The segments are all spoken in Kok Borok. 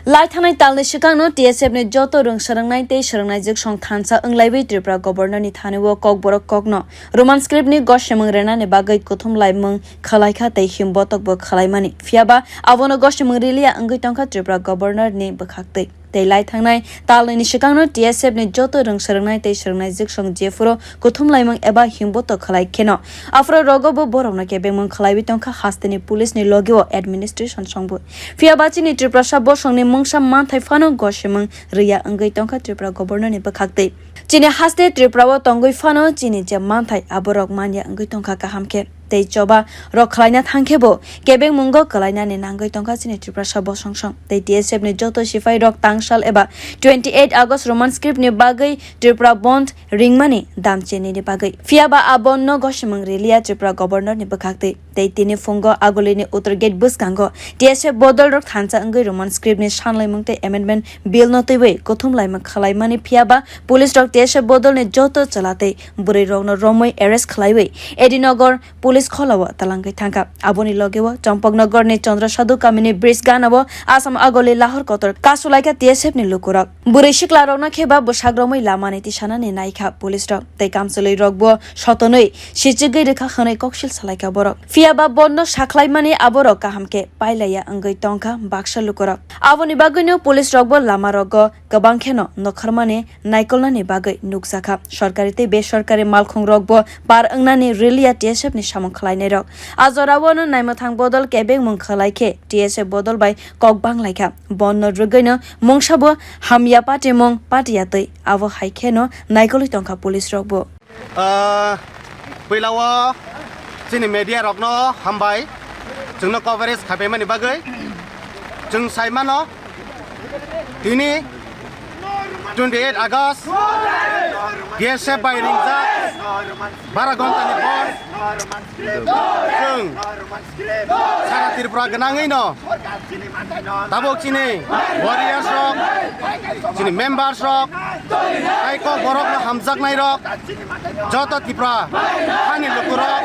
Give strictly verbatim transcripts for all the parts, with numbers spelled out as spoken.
Lai thanai talni swkangno T S F ni joto rwng swrwngnai tei swrwngnai jwksong thansa wnglaiwi Tripura Governor ni thani o Kokborok kokno Roman script ni gosemung renani bagwi kuthum laimung khwlaikha tei himbotok bo khwlaimani. Phiyaba abono gosemung riliya wngwi tongkha Tripura Governor ni bwkhaktwi. Tei lai thangnai talni ni swkangno T S F ni joto rwng swrwngnai tei swrwngnai jwksong jephuru kuthum laimung eba himbotok khwlai kheno, aphuru rogo bo borokno kebengmung khwlaiwi tongkha hasteni police ni logi o administration songbo. Phiya ba chini Tiprasa bosongni mungsa manthai phano gosemung rwya wngwi tongkha Tripura Governor ni bwkhaktwi. Chini haste Tripura o tongwi phano chini je manthai aborok manya wngwi tongkha kaham khe. Tei choba rok khwlaina thangkhe bo kebengmungo kwlainani nangwi tongkha chini Tiprasa bosong song. Tei T S F ni joto sipai rok tangsal eba twenty eight August Roman script ni bagwi Tripura bond ringmani dam chenini bagwi. Phiya ba a bond no gosimung riliya Tripura Governor ni bwkhaktwi. Tei tini phungo Agulini Uttar Gate bwskango T S F bodol rok thansa wngwi Roman script ni sanlaimung tei amendment bill no twiwi kuthum laimung khwlaimani phiya ba police rok T S F bodol ni joto chwla tei bwrwi rokno romwi arrest khwlaiwi Edinagar police kholao talangwi thangkha. Aboni logeo Champaknagar ni Chandra Sadhu kamini bridge ganao Assam Aguli Lahor kotor kasulaikha T S F ni lukurok. Bwrwi siklarokno khe ba bwsak romwi lamani tisanani naikha police rok tei kamchwlwi rokbo sotonwi sichigwi rwkha hwnwi koksil salaikha borok. Phiya ba bondno sakhlaimani aborok kaham khe pailaiya wngwi tongkha baksa lukurok. Aboni bagwino police rokbo lama rogo kwbang kheno nokharmani naikolnani bagwi nukjakha. Sorkari tei besorkari malkhung rokbo par wngnani riliya T S F ni samung khwlainai rok. A jorao no naimwthang bodol kebengmung khwlai khe T S F bodol bai kok banglaikha. Bono rwgwino mungsabo hamya patimung patiya twi abo hai kheno naikolwi tongkha police rokbo. Ah, puila o chini media rokno hambai chwngno coverage khaipaimani bagwi. Chwng sai mano, tini twenty eight August B S F bai ringjak bara ghonta ni por chwng sara Tripura gwnangwi no tabuk chini warriors rok, chini members rok, tei kok borok no hamjaknai rok, joto Tripura hani lukurok,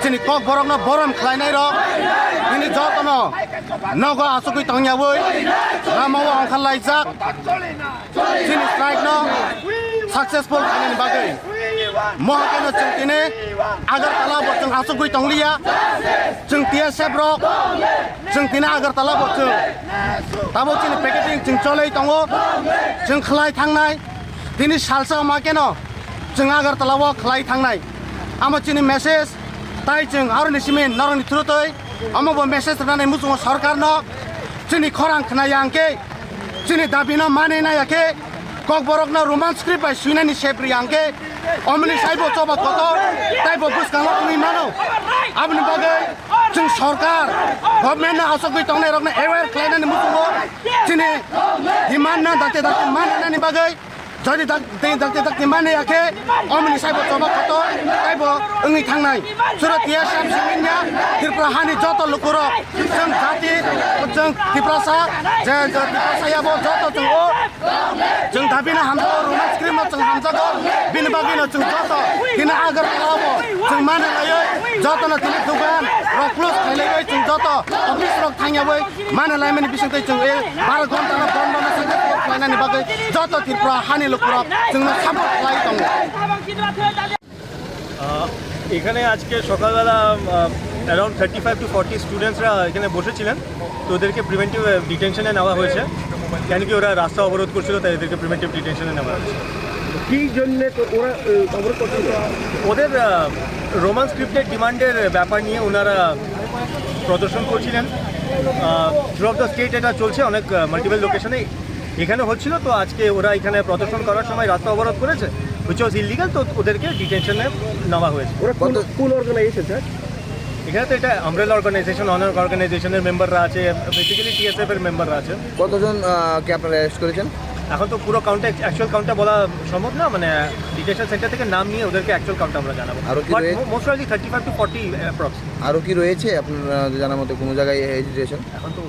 chini kok borok no borom khlainai rok, bini joto no nogo achugwi tongyawi lama o ongkhar laijak. Chini strike no successful khainani bagwi mohakeno chwng tini Agartala bo chwng achugwi tongliya. Chwng T S F rok chwng tini Agartala bo chwng tabo chini picketing chwng cholwi tongo. Chwng khlai thangnai tini salsa ma keno chwng Agartala o khlai thangnai. Amo chini message tai chwng aroni simi norokni through twi omo bo message rwnani muchungo sorkarno chini khorang khna yang khe chini dabi no mane naya khe Kokborokno Roman script bai swinani sep ri ang khe omoni saibo choba kotor taibo bwskango wngwi mano. Aboni bagwi chwng sorkar, government no achugwi tongnai rokno aware khlainani muchungo chini demand no dakti dakti manani bagwi jodi dak-, tei dakti dakti mani ya khe omoni saibo choba kotor taibo wngwi thangnai. Sura tiya sam siminya Tripura hani joto lukurok chwng jati chwng Tiprasa je je Tiprasa yabo joto chwng o Chwng dabi no hamjago, Roman script no chwng hamjago, bini bagwi no chwng joto tini Agartala o bo chwng mani laiwi joto no tini dugan rok close khailaiwi chwng joto office rok thangyawi mani laimani bisingtwi chwng e bara ghonta no bondh no sakha khlainani bagwi joto Tripura hani lukurok chwng no support khlai tongo. আহ, এখানে আজকে সকালবেলা, আহ, around thirty five to forty স্টুডেন্টসরা এখানে বসেছিলেন, তো ওদেরকে প্রিভেন্টিভ, আহ, ডিটেনশনে নেওয়া হয়েছে, কেন কি ওরা রাস্তা অবরোধ করছিল, তাই এদেরকে প্রিভেন্টিভ ডিটেনশনে নেওয়া হয়েছে। কি জন্য তো ওরা, আহ, অবরোধ করছিল? ওদের, আহ, রোমান স্ক্রিপ্টের ডিমান্ডের ব্যাপার নিয়ে ওনারা প্রদর্শন করছিলেন। আহ, থ্রু আউট দ্য স্টেট এটা চলছে, অনেক, আহ, মাল্টিপল লোকেশনে এখানে হচ্ছিল, তো আজকে ওরা এখানে প্রদর্শন করার সময় রাস্তা অবরোধ করেছে, হুইচ ওয়াজ ইলিগাল, তো ওদেরকে ডিটেনশনে নেওয়া হয়েছে। ওরা কোন, কত কোন অর্গানাইজেশন, স্যার? এখানে তো এটা আমব্রেলা অর্গানাইজেশন, অনেক অর্গানাইজেশনের মেম্বাররা আছে, বেসিক্যালি টিএসএফ এর মেম্বাররা আছে। কতজন, আহ, কে আপনারা অ্যারেস্ট করেছেন? এখন তো পুরো কাউন্টটা, অ্যাকচুয়াল কাউন্টটা বলা সম্ভব না, মানে ডিটেনশন সেন্টার থেকে নাম নিয়ে ওদেরকে অ্যাকচুয়াল কাউন্টটা আমরা জানাবো। আরো কি বাট রয়ে-, মো-, most probably thirty five to forty approx. আরো কি রয়েছে আপনার, আহ, জানার মতো কোনো জায়গায় হেজিটেশন? এখন তো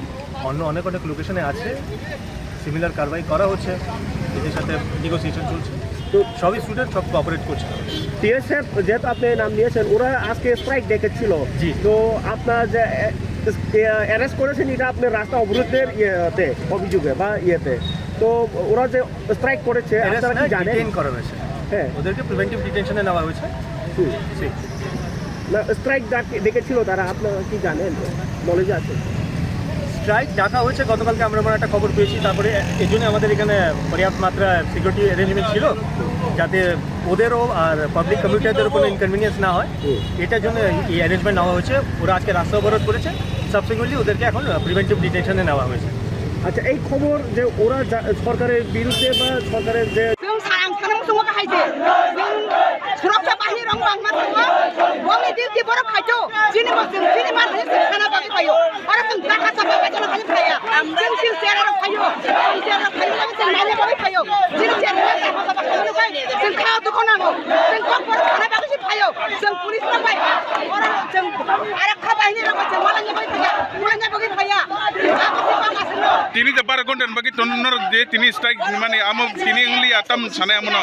অন্য অনেক অনেক লোকেশনে আছে, সিমিলার কারবাই করা হচ্ছে, এদের সাথে নেগোসিয়েশন চলছে। তো সবই স্টুডেন্ট, সব কোঅপারেট করছে। টিএসএফ যেহেতু আপনি নাম নিয়েছেন, ওরা আজকে স্ট্রাইক ডেকেছিল। জি। তো আপনার যে, এ, অ্যারেস্ট করেছেন এটা আপনার রাস্তা অবরোধের ইয়েতে, অভিযোগে বা ইয়েতে। তো ওরা যে স্ট্রাইক করেছে, অ্যারেস্ট আপনারা না, কি জানেন? ডিটেইন করা হয়েছে। হ্যাঁ। ওদেরকে প্রিভেন্টিভ ডিটেনশনে নেওয়া হয়েছে। হুম। জি। না, স্ট্রাইক ডাক-, ডেকেছিল তারা, আপনারা কি জানেন? নলেজ আছে? স্ট্রাইক ডাকা হয়েছে, গতকালকে আমরা মানে একটা খবর পেয়েছি, তারপরে এই জন্য আমাদের এখানে পর্যাপ্ত মাত্রা সিকিউরিটি অ্যারেঞ্জমেন্ট ছিল, যাতে ওদেরও আর পাবলিক কমিউনিটিদের কোনো ইনকনভিনিয়েন্স না হয়, হুম। এটার জন্য এই অ্যারেঞ্জমেন্ট নেওয়া হয়েছে। ওরা আজকে রাস্তা অবরোধ করেছে, সাবসিকুয়েন্টলি ওদেরকে এখন প্রিভেন্টিভ ডিটেনশনে নেওয়া হয়েছে। আচ্ছা, এই খবর যে ওরা যা-, সরকারের বিরুদ্ধে বা সরকারের যে Chwng sa ang sana muchungo bahai se. Chwng suroksha bahini rok bangma tongo. Bongni duty borok khaito. Chini bo chwng chini man hai chwng sana bagwi phaio. Oro chwng taka chapa bai chana bagwi phaiya. Chwng chini chera rok phaio. Chwng chera rok phaio. Chwng nanya bagwi phaio. Chini chera rok chapa chapa khaio kai. Chwng kha dukho nango. Chwng kok borok sana bagwi se phaio. Chwng police rok bai. Oro chwng arak kha bahini rok bai chwng malanya bagwi phaiya. Malanya bagwi phaiya. Chwng kha dukho nango. Tini je bar ghonta ni bagwi tono norok je tini strike mani amo tini wngli atam sanai amo no.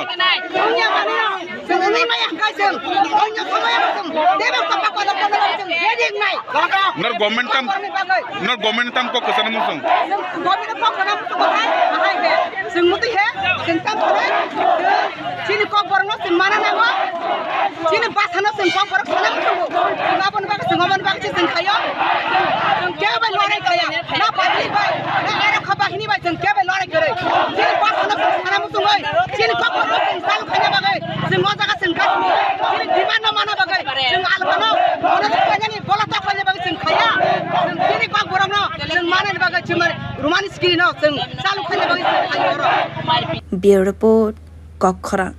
Wngya mani no. Chwng wngwi maya hwnkhe chwng onyo somoy abo chwng teibo chapa kotor kotor abo chwng ready wngnai. Nor government tam, Kotorni bagwi. Nor government tam kok kwchana muchung. Chwng government kok kwchana muchung hai, hai he. Chwng mutwi he, chwng tam sanai. Chini kok borokno chwng mana nango. Chini bwsano chwng kok borok sana muchungo. Chwng aboni bagwi chwng oboni bagwi se chwng khaio. Chwng kebo bai lorai khaya. Na public bai, na aro kha bahini bai chwng kebo lorai kwrwi. Chini bwsano chwng sana muchungwi. Chini kok borokno chwng salu khaina bagwi. Chwng o jaga chwng gasmo. Chini demand no mana bagwi. Chwng alkano. Ono chwng khainani bola ta khaina bagwi chwng khaya. Chwng chini kok borokno chwng manani bagwi chwng rumani skiri no chwng salu khaina bagwi chwng khaio oro. Bureau Report, Kokkhorang.